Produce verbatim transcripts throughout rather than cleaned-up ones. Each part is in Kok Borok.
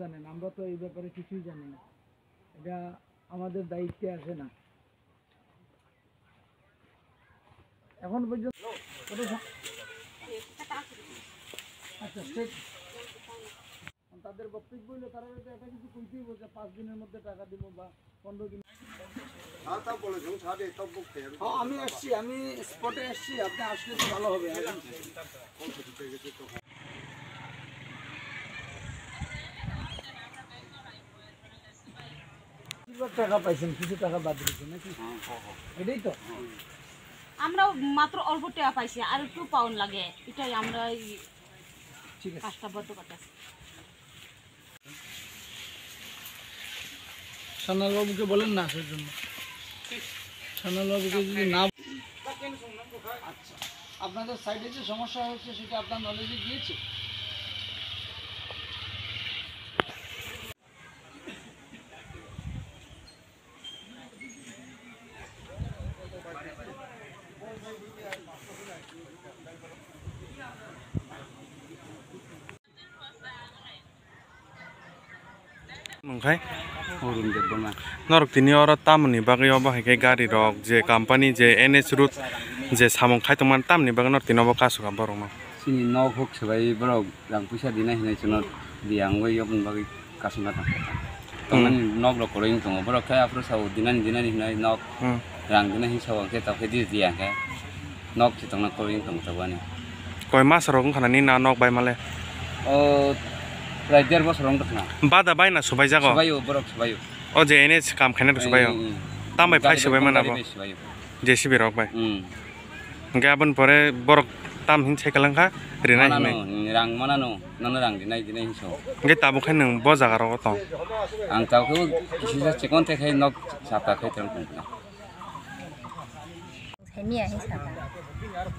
জানেন, আমরা তো এই ব্যাপারে কিছুই জানি না, এটা আমাদের দায়িত্বে আসে না। এখন পর্যন্ত ওটা সা- আচ্ছা, ঠিক। তাদের বক্তব্য হইলো, তারা হয়তো একটা কিছু কইতেই বলছে, পাঁচ দিনের মধ্যে টাকা দিব বা পনেরো দিন। হ্যাঁ, তা বলে দিন, সাড়ে তবুক ফের। হ্যাঁ, আমি আসছি, আমি স্পটে আসছি, আপনি আসলে তো ভালো হবে। বেশিরভাগ টাকা পাইছেন, কিছু টাকা বাদ দিয়েছেন নাকি? এটাই তো? আমরাও মাত্র অল্প টাকা পাইছি, আর একটু পাউন্ড লাগে, এটাই আমরা এই ঠিক আছে। কাজটা বন্ধ করতেছি। সান্নাল বাবুকে বলেন না আসার জন্য। সান্নাল বাবুকে যদি না, আচ্ছা, আপনাদের সাইডে যে সমস্যা হয়েছে সেটা আপনার নলেজে গিয়েছে? Mungkhai? Arun Debbarma. Norok tini oro tamoni bagwi obo hai khe gari rok je company je N H route je samung khai tongmani tamoni bagwi norok tini obo kasu ka borok no? Chini nok huk swbai borok rang puisa dinai hinwi chwngno riyang wi yokni bagwi kasuna thang. Hmm. Tongmani nok rok kwrwi wng tongo borok khe aphuru sao dinani dinani hinwi nok Hmm. rang dinai hinwi sao khe tokhe di diya khe nok se tongna kwrwi wng tongo tabukani. Koi mas rok wngkha na nini nok bai male? O prai der bosor wng tongkha na. Bada bai na subai jago? Subai o borok subai o. O je N H kam khaina rok subai o? Hmm, hmm. Tam bai phai subai mana bo? Gari bai subai o. J C B rok bai? Hmm. Hingke aboni pore borok tam hin sai kalang kha rinai hinwi. Manano, rang manano, nono rang rinai dinai hinso. Hingke tabuk khe nwng bo jaga rogo tong? Ang tabuk khe bo kisa chikon te khai nok sapta khai tong tong. Saimia hin saka.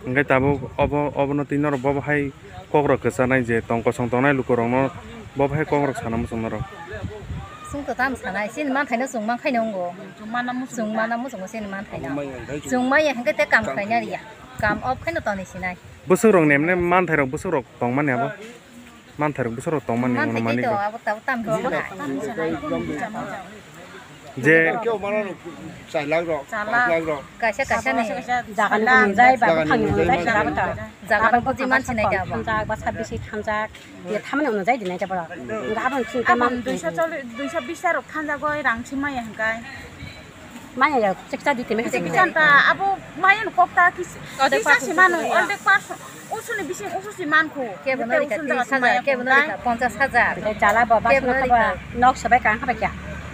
Hingke tabuk obo, obono twi norok bo hai kok rok kwchanai je tong kosong tongnai luku rokno. Bo hai kok rok sana muchung norok. Chwng to tam sanai, chini manthaino chwng mankhaino wngo. Chwng mana muchung Chwng mana muchungo chini manthaino. Chwng maya hwnkhe tei kam khlaina riya. Kam off khaino tonwi sinai. Bwswk rok nemne manthai rok bwswk rok tongmani abo. Manthai rok bwswk rok tongmani Manthai tei manwi to rok. Abo tabuk tam hinwi sanai. Je Keo manano char lakh rok, Char lakh. Panch lakh rok. Kaisa kaisa ni. Jaga ni unjai ba Jaga ni buphang ni unjai unjai ma. Jaga ta. Jaga rok buji mansinai da bo. Thamjak ba sabisi thamjak. Ye thamani ono jai dinai jabra. Nga abang sing Abang tamam. Duiso choli, duiso bis rok thanjago rang si maya hingkai. Maya ya, cheksa di teme. Cheksa ta, abo maya no kokta kis-, Ordek kisa si manu, ordek pas, usu ni bising usu si manku. Kebo no rika tris hajar, kebo no rika ponchas hajar. Jala baba. Kebo no rika. Nok sabai kang khabai kya.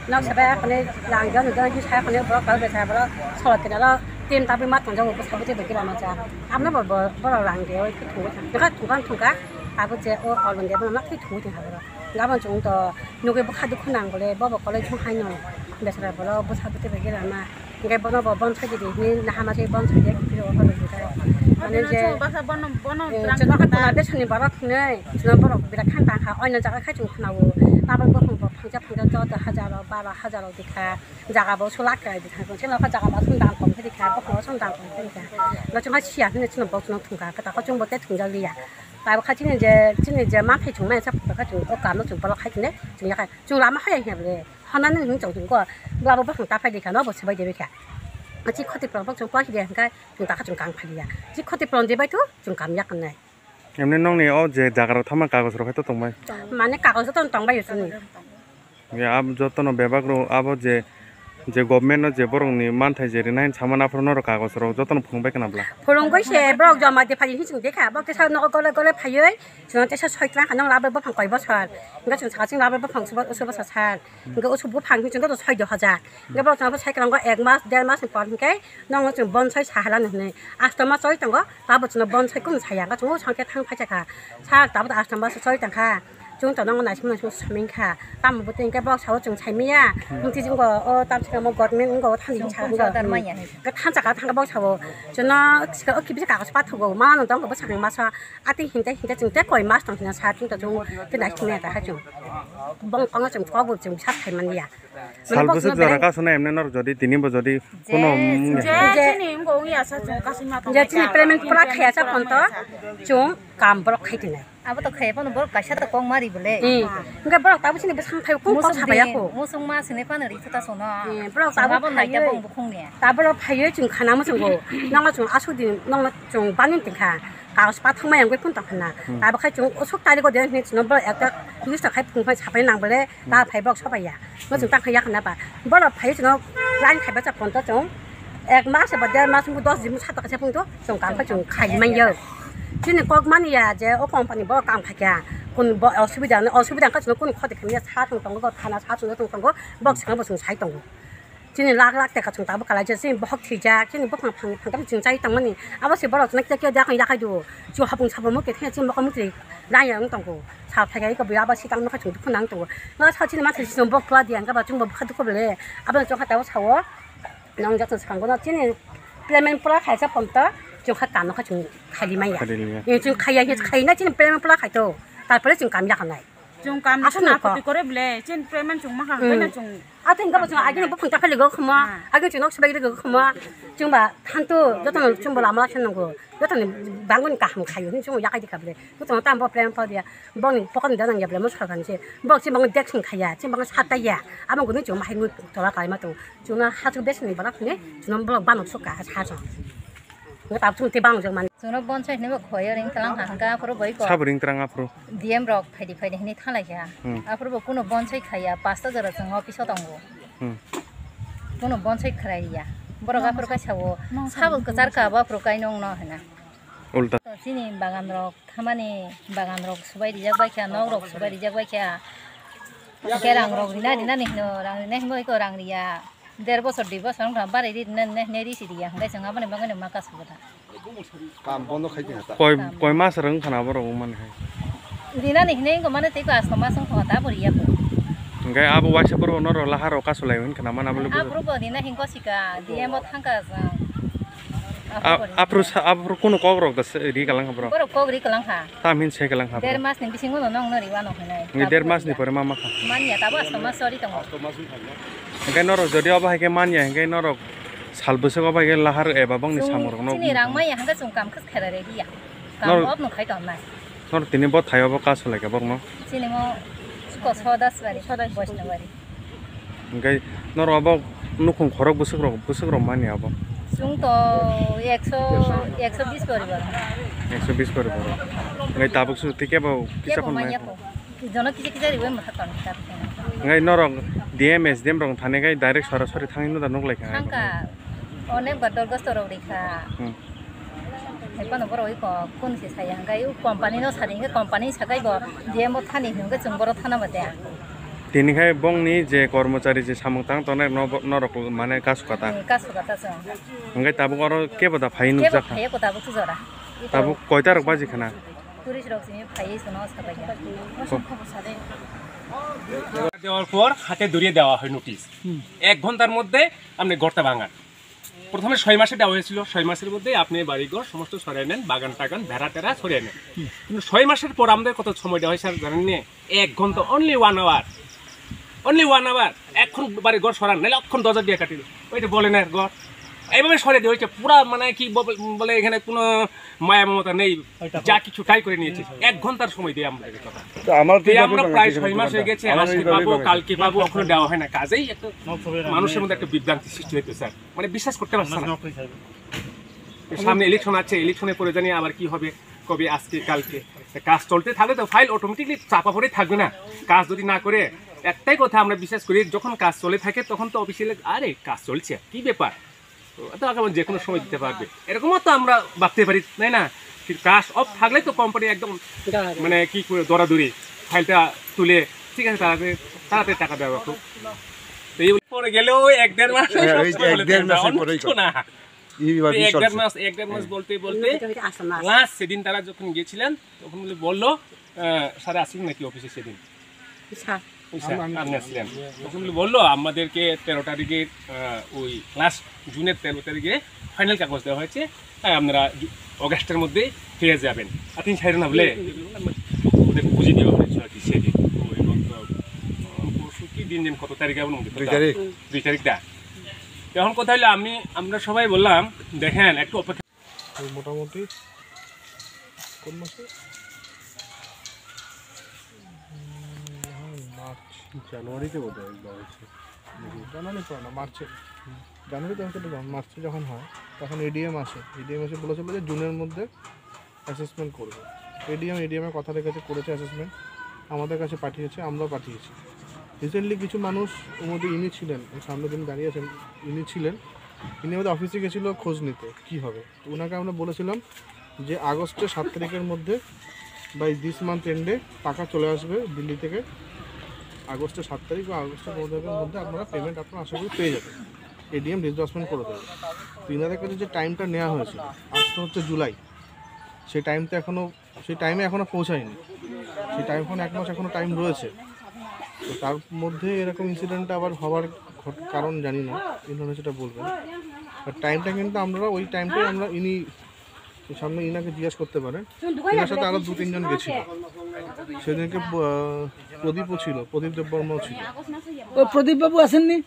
Nok sabai kone lang jon jon hi sa kone borok kal besa borok solo kena lo tim tapi mat tonjo ko sabu te bagi lama ja. Amna bo bo lang de oi thung. Thung ka thung ka. Abo je o olong de ma thwi thwi thwi haboro. Gabon chung to nugui bwkha dukhu nang bole bobo college thung haino. Besara bolo bwsa bwtwi bai gela ma. Ngai bono bo bon sai di ni na hama sai bon sai di kiri o holo jita. Mane je basa bono bono eh, chwla kha tona besani borok hinwi chwla borok bira khan ta kha oino jaga khai chung khna o. Tabang bokhong bo phangja phangja choudo hajar o baro hajar o dikha. Jaga bo sulak kai di thang chung chwla kha jaga ba sung dang kom khai dikha bokhong sung dang kom khai dikha. Lo chung ha sia hinwi chwla bo chung thung kha kha chung bo te thung jak liya. Tabuk kha chini je, chini je manthai chwng maya sa phuto kha chwng o kamo chwng bolok khai tini chwng yakhai chwng lama haya hiya bole honna nini hwnwi chwng chwng kho bwlabo bwswng ta phai di kha no bo swbai de kha. Chi khoti phlong chwng poi hiya hwnkhe chwng ta kha chwng kang phai ya chi khoti phlong je bai thu chwng kam yak nai. Emni nokni o je jaga rok thama kagoj rok hai to tong bai? Mane kagoj to tong bai chwng. Ya, ab jotono bebak rok abo je, je government no je borok ni manthai je rinai hinwi sama na phuru norok kagoj rok jotono phunuk bai khna bla. Phunuk bai se borok joma de phai hinwi chwng dekha, borok tesa nogo gole gole phaiwi chwng tesa soi twlang kha nang labe buphang koi bosor. Hingke chwng saka chwng labe buphang usu bosor sal. Hingke usu buphang hinwi chwng joto soi do hajar. Hingke borok chwng sai kwlango ek mas, der mas ni por hingke nongo chwng bonsai sahala ni hinwi. Asto mas choli tongo, labo chwngno bonsai kunu saya. Hingke chwng o sangke thang phai chakha. Sal tabuk asto mas choli tangkha. Chwng to nangma naising naising saming kha. Tamo bo tei hwnkhe bok sao chwng saimaya. Hmm. Mungti jwngo o tam saka mo government wngko o thani Chwng sa wngko. Ponchas hajar manya hai. Hwnkhe thansa ka thangkhe bok sao. Chwngno sika o kibisa kagoj pathogo. Mano tongkhe bwsakni masa. Ati hinte hinte chwng tei koi mas tong hina sa chwng to chwng tei naising maya ta hai chwng. Bong kono chwng kok bo chwng sak khai man ya. Sal bwswk jora kasu na emne nor jodi tini bo jodi kuno je chini mgo ungya sa chwng kasu ma tong je chini payment pura khaya sa phone to chwng kam borok khai tinai. Abo to khaya phano borok kaisa to kok mari bole. Hwnkhe borok tabuk chini bwsang thaio kok kok sabaya ko. Musung ma sini phano ri khuta sono. Borok tabuk abo naita phaiyo. Bong bukhung ni. Tabuk phaiyo chwng khana muchungo. Nangno chwng asuk din nangno chwng bani tingkha. Kaus pathang mai ang phone to khana. Tabuk khai chwng usuk tari ko den ni chwng borok ekta list khai phung phai sapai nang bole. Ta phai borok sapai ya. Muchung ta khai ya khana ba. Borok phai chwng line khai ba cha phone to chwng. Ek mas ba der mas wngkha dos din sat taka se phung to chwng kam khe chwng khai man yo. Chini kok mani ya je o company bo kam kha kya. Kun bo osubida ni osubida kha chwng kun khoti khamya sa thung tongo thana sa chwng thung tongo bok sanga bo chwng sai tongo. Chini lak lak teka chwng tabuk kalai je chini bohok thwijak chini bokhang phang phang chwng chai tongmani abo se borok chwng kya kya jak yakhai du. Chwng hapung sapung mo khe chini bokhang mukri rang yang tongo. Sa phai gai ko bo abo sitang no kha chwng dukhu nang tongo. No sa chini ma thai chwng bok twa di ang ba chwng bo bokha dukhu bole abo chwng kha tabuk sao. Nang jatun swkang bono chini payment pura khaisa phone to chwng kha kano kha chwng khali maya. Khali maya. Chwng khaya hi khaina chini payment pura khai to. Tarpore chwng kam ya khanai. Chwng kam aswk na khoti kore ble chini payment chwng ma kha khaina chwng. Atin gabo chwng agini buphang ta phali go khama. Agini chwng nok sabai go khama. Chwng ba thantu jotono chwng bo lama la chwng nanggo. Jotono bangoni kaham khayo hin chwng yakai di kha ble. Jotono tam bo payment pura dia. Bongni pokon da nang ya ble mo sorkar ni se. Bok chwng bango desk ni khaya. Chwng bango sat ya. Amo guni chwng ma hai nui tola kai ma tong. Chwngno hachwk besini borok hwnwi chwngno borok bano sukha hachwk. Ngo tabuk chwng tei bang jwk mani. Chwngno bonsai hwnwi bo khwlaiyo ring twlang ha hwnkha aphuru bai ko. Sabo ring twlang aphuru. D M rok phaidi phaidi hwnwi thanglai kha. Hmm. Aphuru bo kuno bonsai khaiya pasta jora chwng office o tongo. Hmm. Kuno bonsai khwlaiya. Borok aphuru kaisa o sabo kwchar ka bo aphuru kainwi wngno hwna. Ulta. To chini bagan rok thamani bagan rok subai rijak bai kha, nok rok subai rijak bai kha. Hwnkhe rang rok rina rina ni hino, rang rina himo iko rang riya. Der bosor dui bosor wngkha bari ri rina rina hinwi risi riya. Hwnkhe chwng aboni bagwi no ma kasu bwtha. Kam bondo khai tongkha ta. Koi, koi mas rwng khana borok wngmani hai. Rina ni hinwi wngkha mane tei ko asto mas wngkha ta bo riya ko. Hwnkhe abo waisa borok norok lahar rok kasu lai wngkha na mana bwlwi. Aphuru bo rina hingko sika, D M o thangkha chwng. Aphuru sa-, aphuru kunu kok rok da se ri kalang ha borok. Borok kok ri kalang ha. Tam hin se kalang ha borok. Der mas ni bisingo no nong no riwano hinai. Ngi der mas ni pore ma ma kha. Manya tabo asto mas sori tongo. Hwnkhe norok jodi obo hai khe manya hwnkhe norok sal bwswk obo hai khe lahar eba bongni samung rok no. Chini rang maya hwnkhe chwng kam khe khaira ready ya. Kam ob no khai tong nai. Norok tini bo thai obo kasu lai kha borok no. Chini mo ko sodas bari, sodas bari. Hwnkhe norok abo nukhung khorok bwswk rok, bwswk rok mani abo? Chwng to ekso, ekso bis poribar. Ekso bis poribar. Hwnkhe tabuk su tei kebo kisa phone manya maya ko. Jono kisa kisa riwi mwthak tong kha. Hwnkhe norok D M, S D M rok thani khai direct sorasori thangwi no da nuk lai kha. Thangkha. Onek bar dorgosto rok rikha. Hmm. Hai phano borok iko kun se saya hwnkhe company no sadi hwnkhe company sakai bo D M o thani hwnkhe chwng boro thana ba de. Tini khai bongni je kormochari je samung tang tongnai no bo-, norok mane kasu kata. Hmm, kasu kata chwng. Hwnkhe tabuk oro kebo da phai nukjak kha. Kebo phai ko tabuk jora. Tabuk koita rok baji khana? Police rok sini phai sono sabai ya. দেওয়ার পর হাতে ধরিয়ে দেওয়া হয় নোটিশ। এক ঘন্টার মধ্যে আপনি ঘরটা ভাঙান। প্রথমে ছয় মাসে দেওয়া হয়েছিল, ছয় মাসের মধ্যে আপনি বাড়িঘর সমস্ত সরিয়ে নেন, বাগান টাগান, ভেড়া টেরা সরিয়ে নেন। কিন্তু ছয় মাসের পর আমাদের কত সময় দেওয়া হয় স্যার জানেন নি? এক ঘন্টা, only one hour, only one hour। এখন বাড়িঘর সরান, নাহলে অক্ষণ দরজা দিয়ে কাটিয়ে ওই যে বলে না ঘর, এইভাবে সরিয়ে দিয়ে হয়েছে পুরা, মানে কি বল-, বলে এখানে কোনো মায়া মমতা নেই, যা কিছু তাই করে নিয়েছে। এক ঘন্টার সময় দিয়ে আমাদের কথা। তো আমার তো তো আমরা প্রায় ছয় মাস হয়ে গেছে, আজকে পাবো, কালকে পাবো, এখনো দেওয়া হয় না। কাজেই একটা মানুষের মধ্যে একটা বিভ্রান্তি সৃষ্টি হয়েছে স্যার, মানে বিশ্বাস করতে পারছে না। সামনে ইলেকশন আছে, ইলেকশনের পরে জানি আবার কি হবে, কবে, আজকে, কালকে। তা কাজ চলতে থাকলে তো ফাইল অটোমেটিকলি চাপা পড়ে থাকবে না। কাজ যদি না করে, একটাই কথা আমরা বিশ্বাস করি, যখন কাজ চলে থাকে তখন তো অফিসিয়াল, আরে কাজ চলছে, কি ব্যাপার, তো এখন যে কোনো সময় দিতে পারবে, এরকমও তো আমরা ভাবতে পারি, তাই না? কিন্তু কাজ অফ থাকলে তো কোম্পানি একদম মানে কি করে দৌড়াদৌড়ি, ফাইলটা তুলে, ঠিক আছে, তাড়াতাড়ি, তাড়াতাড়ি টাকা দেওয়া হোক। তো এই পরে গেলেও এক দেড় মাস হ্যাঁ, ওই যে এক দেড় মাসের পরেই কিচ্ছু না। এইভাবেই এক দেড় চলছে। মাস, এক দেড় মাস বলতে বলতে লাস্ট সেদিন তারা যখন গেছিলেন, তখন বলে বললো, আহ, "স্যার আছেন নাকি অফিসে সেদিন?" স্যার। ওই স্যার, আপনি আসছিলেন। তখন বলে বললো, "আমাদেরকে তেরো তারিখে, আহ, ওই লাস্ট জুনের তেরো তারিখে ফাইনাল কাগজ দেওয়া হয়েছে, তাই আপনারা জু-, অগাস্টের মধ্যে পেয়ে যাবেন।" আপনি ছাড়েন না বলে ওদের বুঝিয়ে দেওয়া হয়েছিল আর কি সেদিন। তো এবং তো দিন দিন কত তারিখ এখন? দুই তারিখ। দুই তারিখ দা। এখন কথা হলো, আমি, আমরা সবাই বললাম, দেখেন, একটু অপেক্ষা। এই মোটামুটি কোন মাসে? উম, মার্চ। জানুয়ারিতে বোধহয় একবার হয়েছে। জানুয়ারি পড়ে না, মার্চে। জানুয়ারিতে হয়তো, মার্চে যখন হয়, তখন এডিএম আসে। এডিএম এসে বলেছিল যে জুনের মধ্যে অ্যাসেসমেন্ট করবে। এডিএম, এডিএমের কথা রেখেছে, করেছে অ্যাসেসমেন্ট, আমাদের কাছে পাঠিয়েছে, আমরাও পাঠিয়েছি। রিসেন্টলি কিছু মানুষ, ওর মধ্যে ইনি ছিলেন, এই সামনে যিনি দাঁড়িয়ে আছেন, ইনি ছিলেন, ইনি আমাদের অফিসে গেছিলো খোঁজ নিতে কী হবে। তো ওনাকে আমরা বলেছিলাম যে আগস্টের সাত তারিখের মধ্যে, বাই দিস মান্থ এন্ডে টাকা চলে আসবে দিল্লি থেকে। আগস্টের সাত তারিখ বা আগস্টের পনেরো তারিখের মধ্যে আপনারা পেমেন্ট আপনারা আশা করি পেয়ে যাবেন, এডিএম ডিসবার্সমেন্ট করে দেবে। তো এনাদের কাছে যে টাইমটা নেওয়া হয়েছিল, আজ তো হচ্ছে জুলাই, সেই টাইম তো এখনও, সেই টাইমে এখনও পৌঁছায়নি। সেই টাইম এখন এক মাস এখনও টাইম রয়েছে। তো তার মধ্যে এরকম ইনসিডেন্টটা আবার হওয়ার ঘট-, কারণ জানি না, ইনি সেটা বলবেন। আর টাইমটা কিন্তু আমরা ওই টাইমটাই আমরা ইনি সামনে ইনাকে জিজ্ঞেস করতে পারেন। এনার সাথে আরও দু তিনজন গেছিল। সেদিনকে প-, প্রদীপও ছিল, প্রদীপ দেববর্মাও ছিল। ও প্রদীপ বাবু আসেননি?